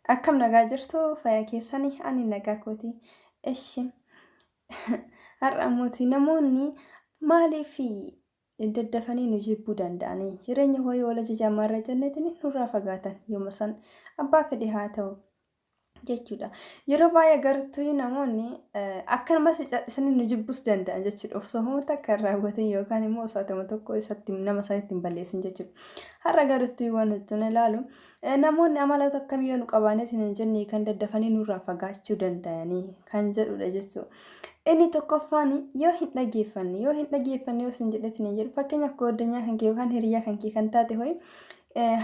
Akkam nagaa jirtu fayyaa keessanii ani nagaa kooti. Ishi har'a mootii namoonni maaliif daddafanii nu jibbuu danda'anii jireenya horii wal ajajamarra jenneetiin nurraa fagaatan yooma san abbaa fedhe haa ta'u jechuudha. Yeroo baay'ee gartuu namoonni akkanumas callisanii nu jibbus danda'an jechuudha. Osoo homata akka hin raawwatin yookaan immoo osoo atama tokko isatti nama sanitti hin balleessin jechuudha. Har'a gartuu waan nuti ilaalu namoonni amaloota akkamii yoo nu qabaaneetiin hin jenne kan daddafanii nurraa fagaachuu danda'anii kan jedhudha jechuudha. Inni tokkoffaan yoo hin dhageeffanne yoo hin dhageeffanne yoo isin jedheetiin hin jedhu fakkeenyaaf gooddanyaa kan kee yookaan hiriyaa kan kee kan taate hoyi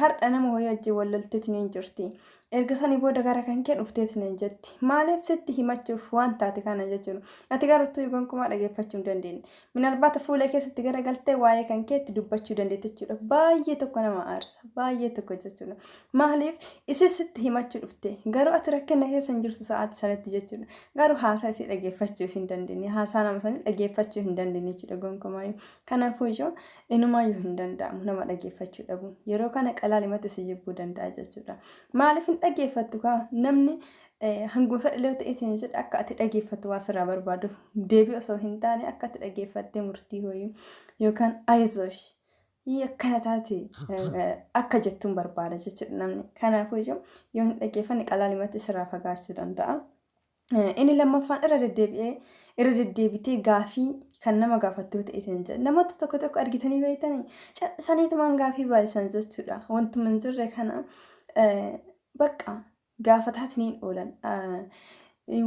har'a nama hoyi wajjin wal lolteetiin hin jirti. Erga sanii booda gara kan kee dhufteetiin hin jetti. Maaliif sitti himachuuf waan taate kana jechuudha. Ati garuu gonkumaa dhageeffachuu hin dandeenye. Minalbaata fuula keessatti garagaltee waa'ee kan keetti dubbachuu dandeette jechuudha. Baay'ee tokko nama aarsa. Baay'ee tokko jechuudha. Maaliif isii sitti himachuu dhufte garuu ati rakkina keessa hin jirtu sa'aatii sanatti jechuudha. Garuu haasaa isii dhageeffachuu hin dandeenye. Haasaa nama sanii dhageeffachuu hin dandeenye jechuudha gonkumaayyuu. Kanaafuu iyyuu inumaayyuu hin danda'amu nama dhageeffachuu dhabuun. Yeroo kana qalaalimatti si jibbuu danda'a jechuudha. Maaliif hin dhageeffattu kaa namni hanguma fedhe ta'e isin jedha akka ati dhageeffattu waa sirraa barbaaduuf deebii osoo hin taane akka ati dhageeffattee murtii hoyii yookaan ayizosh akkana taate akka jettuun barbaada jechuudha namni. Kanaafuu iyyuu yoo hin dhageeffanne qalaalimatti sirraa fagaachuu danda'a. Inni lammaffaan irra deddeebi'ee irra deddeebitee gaafii kan nama gaafattu ta'e isin jedha. Namoota tokko tokko argitanii beektanii callisaniitumaan gaafii baay'isan jechuudha. Wantuma hin jirre kana bakka gaafataatiin oolan.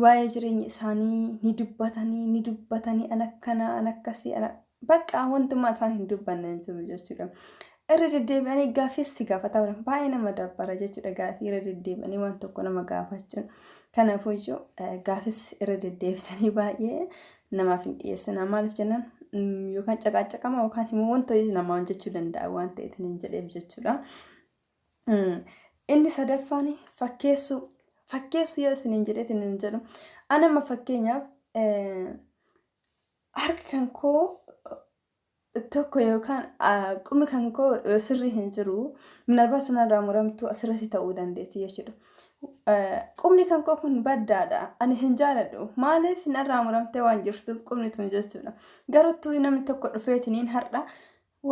Waa'ee jireenya isaanii ni dubbatanii ni dubbatanii an akkanaa an akkasii an bakka wantummaa isaan hin dubbanne hin jiru jechuudha. Irra deddeebi'anii gaaffiis si gaafataa oolan baay'ee nama dabbara jechuudha gaafii irra deddeebi'anii waan tokko nama gaafachuun. Kanaafuu iyyuu gaafis irra deddeebitanii baay'ee namaaf hin dhiyeessina. Maaliif jennaan yookaan caqaacaqama yookaan immoo wanta namaan jechuu danda'a waan ta'eef hin jedheef jechuudha. Inni sadaffaan fakkeessuu. Fakkeessuu yoo isiniin jedheetiin hin jedhu. Ani amma fakkeenyaaf harka kan koo tokko yookaan qubni kan koo sirrii hin jiru minalbaat sanarraa muramtuu asirratti ta'uu dandeetti jechuudha. Qubni kan koo kun baddaadha. Ani hin jaaladhu. Maaliif narraa muramtee waan jirtuuf qubni tun jechuudha. Garuu namni tokko dhufeetiniin har'a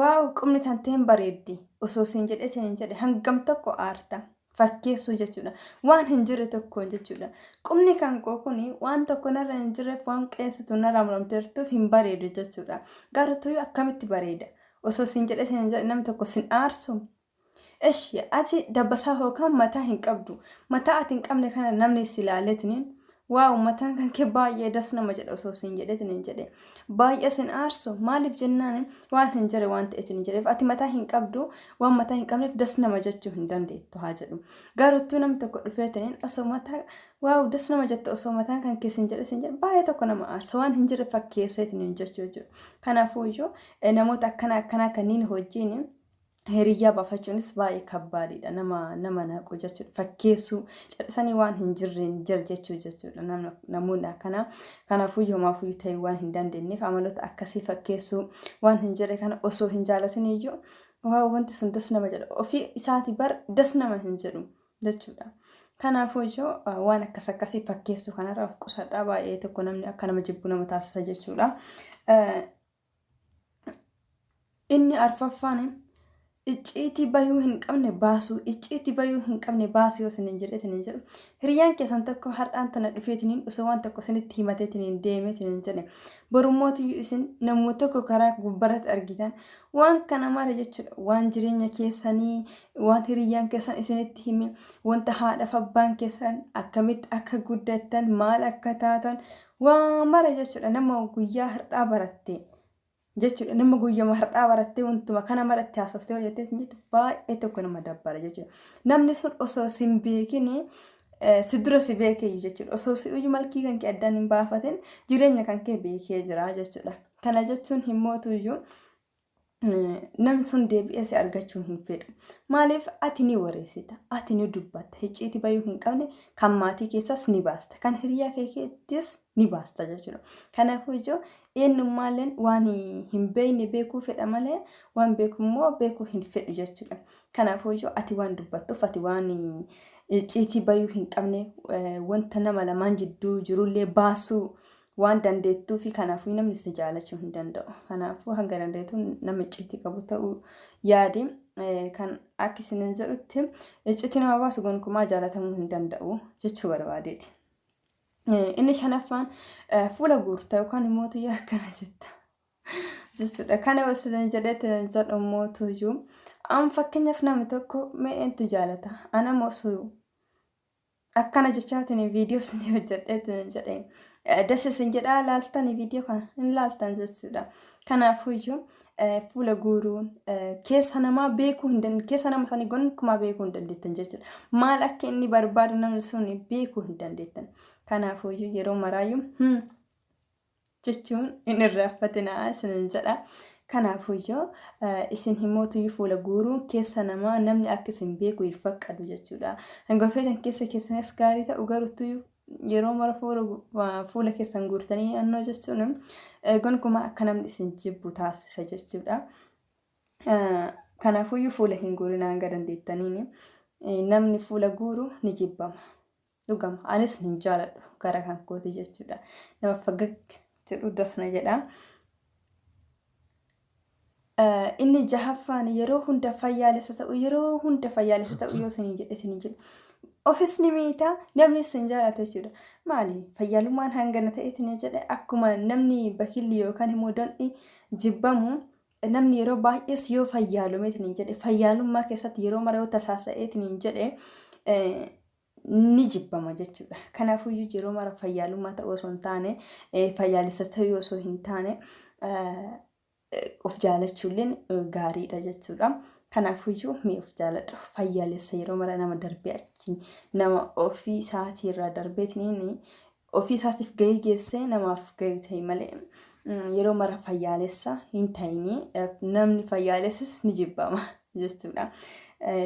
waaw qubni tanteen bareeddi osoo siin jedheetiin hin jedhe hangam tokko aarta. Fakkeessuu jechuudha. Waan hin jirre tokkoon jechuudha. Qubni kan koo kun waan tokko narra hin jirreef waan qeensitu narraa muramteertuuf hin bareedu jechuudha. Garuu akkamitti bareeda? Osoo siin jedheetiin hin jedhe namni tokko sin aarsu. Eshi ati dabbasaa yookaan mataa hin qabdu. Mataa ati hin qabne kana namni si ilaaleetiniin waaw mataan kan kee baay'ee das nama jedha osoo siin jedheetiin hin jedhe. Baay'ee sin aarsu maaliif jennaan waan hin jirre waan ta'eetiin hin jedheef ati mataa hin qabdu waan mataa hin qabneef das nama jechuu hin dandeettu haa jedhu. Garuu namni tokko dhufeetiniin osoo mataa waaw das nama jette osoo mataan kan kee siin jedhe siin jedhe baay'ee tokko nama aarsa waan hin jirre fakkeesseetiin hin jechuu jechuudha. Kanaafuu iyyuu namoota akkana akkanaa kanneen hojiin hiriyyaa baafachuunis baay'ee kabbaadidha nama nama naqu jechuudha fakkeessuu callisanii waan hin jirreen jira jechuu jechuudha namoonni akkanaa kanaafuu homaafuu ta'uu waan hin dandeenyeef amaloota akkasii fakkeessuu waan hin jirre kana osoo hin jaalatin iyyuu waa wanti sun das nama jedha ofii isaati bar das nama hin jedhu jechuudha. Kanaafuu iyyuu waan akkas akkasii fakkeessuu kanarraa of qusadhaa baay'ee tokko namni akka nama jibbu nama taasisa jechuudha. Inni arfaffaan icciitii bayuu hin qabne baasuu icciitii bayuu hin qabne baasuu yoo isiniin jedheetiin hin jedhu hiriyaan keessan tokko har'aan tana dhufeetiniin osoo waan tokko isinitti himateetiniin deemeetiin hin jedhe borummootiyyuu isin namoota tokko karaa gubbaratti argitan waan kana mara jechuudha waan jireenya keessanii waan hiriyyaan keessan isinitti hime wanta haadhaaf abbaan keessan akkamitti akka guddattan maal akka taatan waan mara jechuudha nama guyyaa har'aa baratte jechuudha nama guyyama har'aa barattee wantuma kana maratti haasoftee hojjettee sin jettu baay'ee tokko nama dabbara jechuudha. Namni sun osoo sin beekin si dura si beekeeyyu jechuudha. Osoo si iyyuu malkii kan kee addaan hin baafatin jireenya kan kee beekee jira jechuudha. Kana jechuun hin mootu iyyuu namni sun deebi'ee si argachuu hin fedhu. Maaliif ati ni wareessita, ati ni dubbatta, icciitii bayuu hin qabne kan maatii keessaas ni baasta, kan hiriyaa kee keettis ni baasta jechuudha. Kanaafuu ijoo eenyummaalleen waan hin beekne beekuu fedha malee waan beeku immoo beekuu hin fedhu jechuudha. Kanaafuu ijoo ati waan dubbattuuf ati waan icciitii bayuu hin qabne wanta nama lamaan jidduu jirullee baasuu waan dandeettuufi kanaafuu namni si jaalachuu hin danda'u. Kanaafuu hanga dandeettu nama icciitii qabu ta'uu yaadi. Kan akka isinin jedhutti icciitii nama baasu gonkumaa jaalatamuu hin danda'u jechuu barbaadeeti. Inni shanaffaan fuula guurta yookaan immoo tuyyaa akkana jetta jechuudha. Kana isin jedheetti jedhu immoo tuyyuu an fakkeenyaaf namni tokko mee eentu jaalata ana moo suyuu akkana jechaatiin viidiyoo isin hojjedheetti jedhee das isin jedhaa laaltanii viidiyoo kana hin laaltan jechuudha. Kanaafuyyuu fuula guuruun keessa namaa beekuu hin dandeenye keessa nama sanii gonkumaa beekuu hin dandeettan jechuudha. Maal akka inni barbaadu namni sun beekuu hin dandeettan. Kanaafuyyuu yeroo maraayyuu jechuun hin irraanfatinaa isinin jedha. Kanaafuyyuu isin himootuyyuu fuula guuruun keessa namaa namni akka isin beeku hin faqqadu jechuudha. Hanga feetan keessa keessanis gaarii ta'u garuutuyyuu yeroo mara fuula keessan guurtanii annoo jechuun gonkumaa akka namni isin jibbu taasisa jechuudha. Kanaafuyyuu fuula hin guurinaa hanga dandeettaniin namni fuula guuru ni jibbama. Dhugama anis hin jaaladhu gara kan kooti jechuudha. Nama fagag jedhu dasna jedha. Inni jahaffaan yeroo hunda fayyaalessa ta'u yeroo hunda fayyaalessa ta'u yoo isin jedhe isin jedhu ofis ni miita namni isin jaalata jechuudha. Maali fayyaalummaan hangana ta'eeti ni jedhe akkuma namni bakilli yookaan immoo dan'i jibbamu namni yeroo baay'ees yoo fayyaalumeeti ni jedhe fayyaalummaa keessatti yeroo mara yoo tasaasa'eeti ni jedhe ni jibbama jechuudha. Kanaafuu yeroo mara fayyaalummaa ta'uu osoo hin taane fayyaalessa ta'uu osoo hin taane of jaalachuulleen gaariidha jechuudha. Kanaafuyyuu mee of jaaladhu fayyaalessa yeroo mara nama darbee achi nama ofii isaatii irraa darbeetiin ofii isaatiif gahee geessee namaaf gahu ta'e malee yeroo mara fayyaalessa hin ta'inii namni fayyaalessis ni jibbama jechuudha.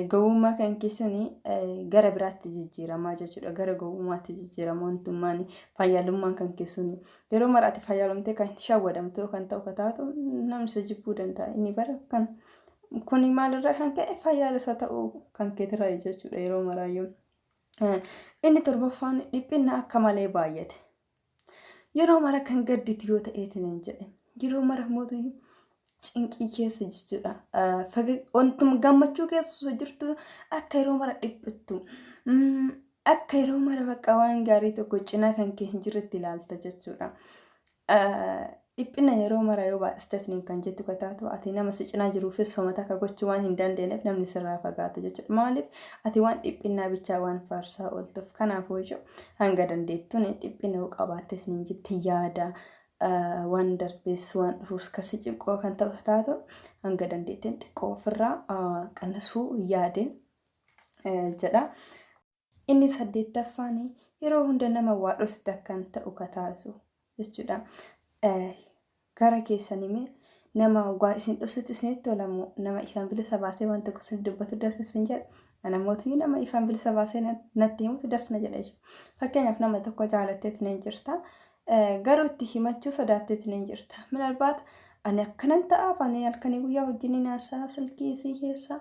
Gowwummaa kan keessan gara biraatti jijjiiramaa jechuudha. Gara gowwummaatti jijjiirama wantummaan fayyaalummaan kan keessan yeroo mara ati fayyaalomtee kan shawwadamtu kan ta'u ka taatu namni si jibbuu danda'a. Inni bara kan kuni maalirraa kan ka'e fayyaalessa ta'uu kan keetirraa jechuudha yeroo maraayyuu. Inni torbaffaan dhiphinna akka malee baay'ate. Yeroo mara kan gadditu yoo ta'eetiin hin jedhe. Yeroo mara mootuyyuu cinqii keessa jechuudha. Wantuma gammachuu keessa osoo jirtu akka yeroo mara dhiphittu. Akka yeroo mara bakka waan gaarii tokko cinaa kan kee hin jirretti ilaalta jechuudha. Dhiphina yeroo mara yoo baay'isteetiniin kan jettu ka taatu ati nama si cinaa jiruufis homa takka gochuu waan hin dandeenyeef namni sirraa fagaata jechuudha. Maaliif ati waan dhiphinnaa bichaa waan faarsaa ooltuuf. Kanaafuu jechuudha hanga dandeettuun dhiphina yoo qabaatteetiniin jette yaada waan darbees waan dhufuus kan si cinqoo kan ta'u taatu hanga dandeetteen xiqqoo ofirraa qannasuu yaade jedha. Inni saddeettaffaan yeroo hunda nama waa dhoksite akkan ta'u ka taasisu jechuudha. Gara keessan himee nama waa isin dhoksutti isinitti tolamu nama ifaan bilisa baasee waan tokko isin dubbatu das isin jedha. Ana mootii nama ifaan bilisa baasee natti himutu das na jedha jechuudha. Fakkeenyaaf nama tokko jaalatteetu ni jirta. Garuu itti himachuu sodaatteetu ni jirta. Minalbaat ani akkanan ta'aaf ani halkanii guyyaa wajjin hin haasa'a silkii isii keessa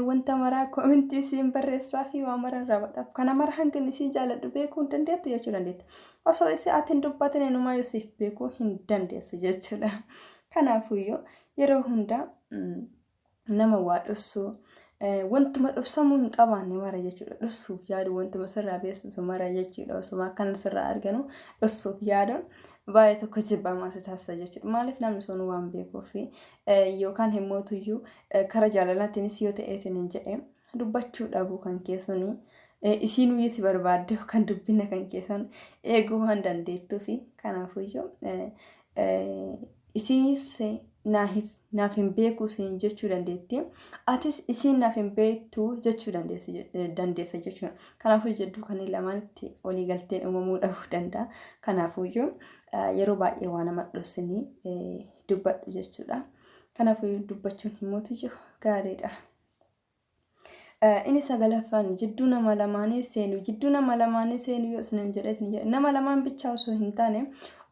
wanta maraa koomentii isiin barreessaa fi waan mara irraa godhaaf. Kana mara hanga inni isii jaaladhu beekuu hin dandeettu jechuu dandeetta. Osoo isii ati hin dubbatin inumaa yoo siif beekuu hin dandeessu jechuudha. Kanaafuyyuu yeroo hunda nama waa dhoksuu wantuma dhoksamuu hin qabaanne mara jechuudha. Dhoksuuf yaadu wantuma sirraa beeksisu mara jechuudha. Osuma akkana sirraa arganu dhoksuuf yaadu baay'ee tokko jibbamaa si taasisa jechuudha. Maaliif namni sun waan beekuuf yookaan himmootuyyuu kara jaalalaatiinis yoo ta'eetiin hin jedhe dubbachuu dhabuu kan keessuni isiinuu si barbaadde yookaan dubbina kan keessan eeguu waan dandeettuufi kanaafuyyuu isiinis naaf hin beeku siin jechuu dandeetti. Atis isiin naaf hin beektu jechuu dandeessa jechuudha. Kanaafuu jidduu kanneen lamaanitti waliigalteen uumamuu dhabuu danda'a. Kanaafuyyuu yeroo baay'ee waa nama dhossinii dubbadhu jechuudha. Kanaafuu dubbachuun himuutu jiru gaariidha. Inni sagalaffaan jidduu nama lamaanii seenu jidduu nama lamaanii seenu yoo isiniin jedheetiin jedhe nama lamaan bichaa osoo hin taane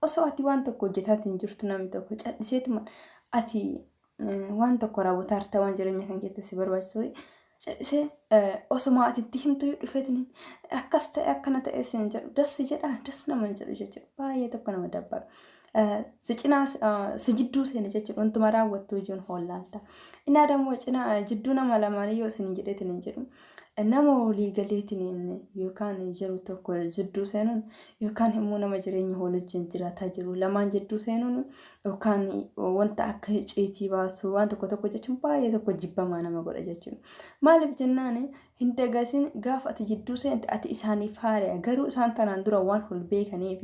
osoo ati waan tokko hojjetaatiin jirtu namni tokko calliseetuma ati waan tokko raawwataa jirta waan jireenya kan keessatti si barbaachisu Callisee osuma ati itti himtu dhufeetiin akkas ta'e akkana ta'e siin jedhu dassi jedha das nama hin jedhu jechuudha. Baay'ee tokko nama dabbara. Si cinaa si jidduu seene jechuudha wantuma raawwattu iyyuu hollaalta. Innaa dammoo cinaa jidduu nama lamaanii yoo isin jedheetiin hin jedhu nama walii galeetiin yookaan jiru tokko jidduu seenuun yookaan immoo nama jireenya waliin jiraataa jiru lamaan jidduu seenuun yookaan wanta akka icciitii baasuu waan tokko tokko jechuun baay'ee tokko jibbamaa nama godha jechuudha. Maaliif jennaan hin dagatin gaafa ati jidduu seente ati isaaniif haari'a garuu isaan tanaan dura waan ol beekaniif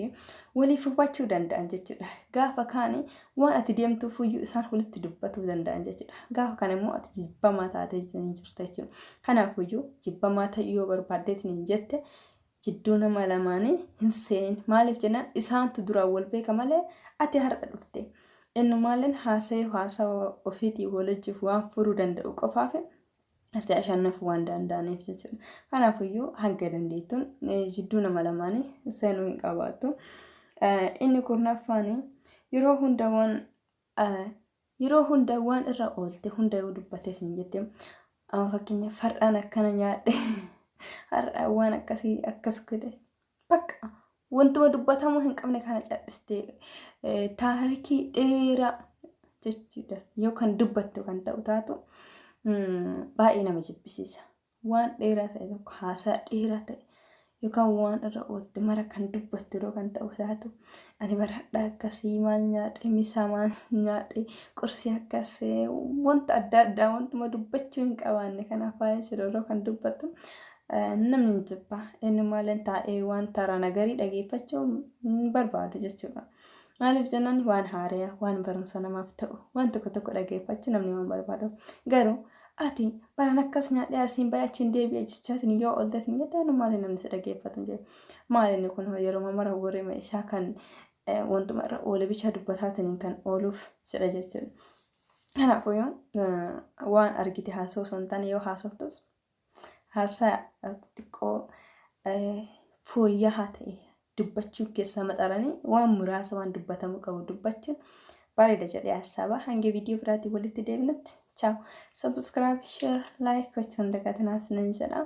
waliif hubachuu danda'an jechuudha. Gaafa kaani waan ati deemtuuf iyyuu isaan walitti dubbatuu danda'an jechuudha. Gaafa kana immoo ati jibbamaa taatee jirta jechuudha. Kanaafuyyuu jibbamaa ta'uu yoo barbaaddeetiin hin jette jidduu nama lamaanii hin seenin. Maaliif jennaan isaantu duraan wal beeka malee ati har'a dhufte. Innumaalleen haasa'ee haasawa ofiitii waliif waan furuu danda'u qofaaf si ashannafuu waan danda'aniif jechuudha. Kanaafuyyuu hanga dandeettuun jidduu nama lamaanii seenuu hin qabaattu. Inni kurnaffaan yeroo hunda waan yeroo hunda waan irra oolte hunda yoo dubbateef hin jette amma fakkeenyaaf har'aan akkana nyaadhe har'aan waan akkasii akkas godhe bakka wantuma dubbatamuu hin qabne kana cal'istee taarikii dheeraa jechuudha yoo kan dubbattu kan ta'u taatu baay'ee nama jibbisiisa. Waan dheeraa ta'e tokko haasaa dheeraa ta'e yookaan waan irra oolte mara kan dubbattu yeroo kan ta'u taatu ani baradhaa akkasii maal nyaadhe misaa maal nyaadhe qursii akkasii wanta adda addaa wantuma dubbachuu hin qabaanne kanaaf faaya jiru yeroo kan dubbattu namni hin jibba inni maaliin taa'ee waan taraa nagarii dhageeffachuu hin barbaadu jechuudha. Maaliif jennaan waan haariyaa waan barumsa namaaf ta'u waan tokko tokko dhageeffachuu namni waan barbaadu garuu ati baran akkas nyaadhee asiin bahee achiin deebi'e jechaatiin yoo oolteetiin jette anu maali namni si dhageeffatu hin jedhu. Maali inni kun yeroo mara warrima isaa kan wantuma irra oole bicha dubbataatiin kan ooluuf jedha jechuudha. Kanaafuu waan argite haasoo osoo hin taane yoo haasoftus haasaa xiqqoo fooyya'aa ta'e dubbachuu keessaa maxaranii waan muraasa waan dubbatamuu qabu dubbachuun bareeda jedhee haasaba. Hanga viidiyoo biraatiin walitti deebinutti chaaw. Subscribe, share, like gochuun dagatinaa isinin jedha.